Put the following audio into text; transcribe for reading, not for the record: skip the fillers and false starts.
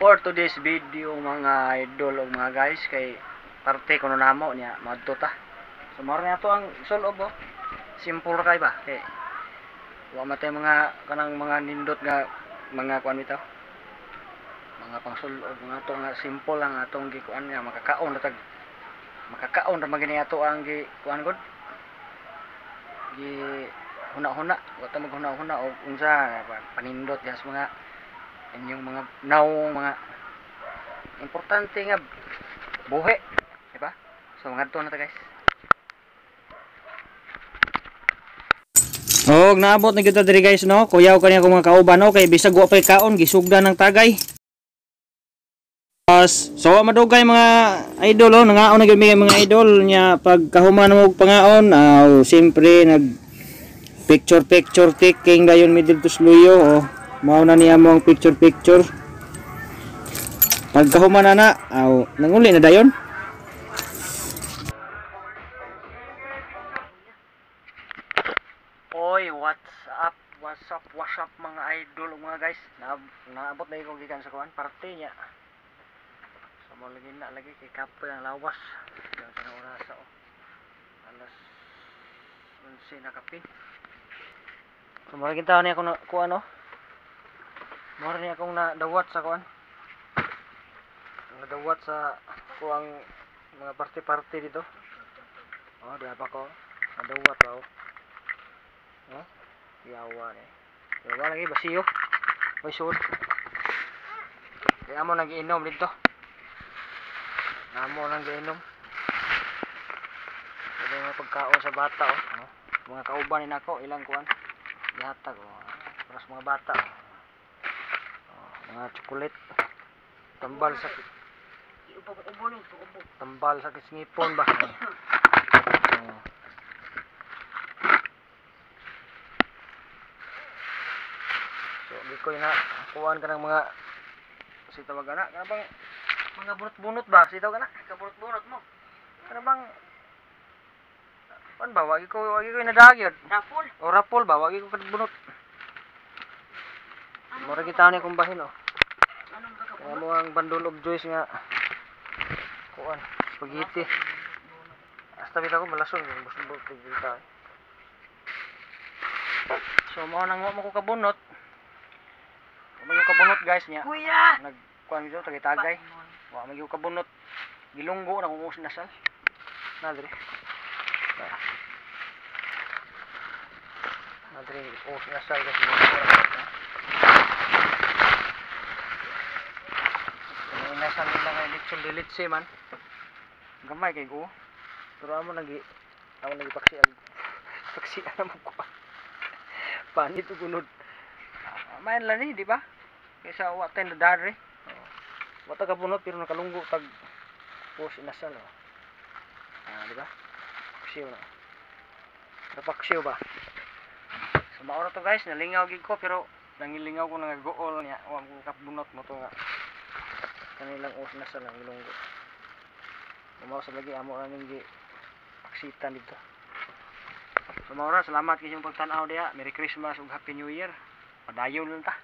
For today's video, mga idol o mga guys, kay parte kuno namo niya madto ta. So mao na to ang sulob oh. Simple ra kay ba? Kay wa man tay mga kanang mga nindot nga mga kuan bitaw. Mga pangsulob mga to nga simple lang atong gikuan nga makakaon ra tag makakaon ra man gini ato ang gi kuan gud. Gi huna-huna, wa ta maghuna-huna og unsa panindot diha sa mga inyong mga nawong, mga importante nga buhi, di ba? So ngadto na ta, guys. Og naabot na gyud ta diri, guys, no. Kuyaw kani akong mga kauban, no, kay bisag wa pay kaon gisugda ng tagay. So madugay, mga idol, oh, nangaon na gyud mi, mga idol, nya pagkahuman mo og pangaon, aw siyempre nag picture picture taking dayon mi didto sa luyo, oh. Mao na niya mo ang picture picture. Pagkahuman na na, aw nanguli na dayon. Oy, what's up? What's up? What's up, mga idol, mga guys? Naabot na ko gikan sa kuan parte niya. So mo lagi na lagi kay kapoy ang lawas. Yung sa orasa oh. Alas 11 na kapin. So mo lagi taon niya ako na kuan oh. Mao ni akong nadawat sa kuan. Nadawat sa kuang mga parte-parte dito. Oh, di pa ko. Nadawat ba oh. Oh, yawa ni. Yawa lagi basiyo. May sud. Kaya amo nag-iinom dito. Amo nang giinom. Ito mga pagkaon sa bata oh. Oh. Mga kauban ni nako ilang kuan. Gihatag oh. Para sa mga bata oh. Mga chocolate, tambal sa ngipon ba. Oh. So di ko na kuan ka ng mga sitaw gana kana bang mga bunot-bunot ba, sitaw gana Kabunot-bunot mo. Kana bang kuan ba, wagi ko inadagyod Rapol. O rapol ba, wagi ko kadbunot. Mura kita ni akong bahin oh. Anong Kaya mo ang bundle of joys nga kuan, spaghetti. Hasta bitaw ko malason busbot bitaw. So mao nang wa mo ko kabunot. Wa mo kabunot, guys, niya. Kuya! Nag kuan bitaw tagay-tagay. Wa mo kabunot. Gilunggo na kung nasal. Na diri. Na diri us nasal kasi nasa nila nga lechon de leche man. Gamay kay ko. Pero amo nagi paksi ang paksi na mo ko. Panit ug unod. Main lang ni, di ba? Kaysa wa tay nadari. Oh. Wa ta kabunot pero nakalunggo tag post inasal oh. Ah, di ba? Paksiw na. Napaksiw ba? So mao ra to, guys, nalingaw gid ko pero nangilingaw ko nga gool niya. Wa mo kabunot mo to nga kanilang us na sa lang ilonggo. Mao sa lagi amo ra ning gi paksitan dito. So mao ra, salamat kay inyong pagtan-aw diha. Merry Christmas ug Happy New Year. Padayon lang ta.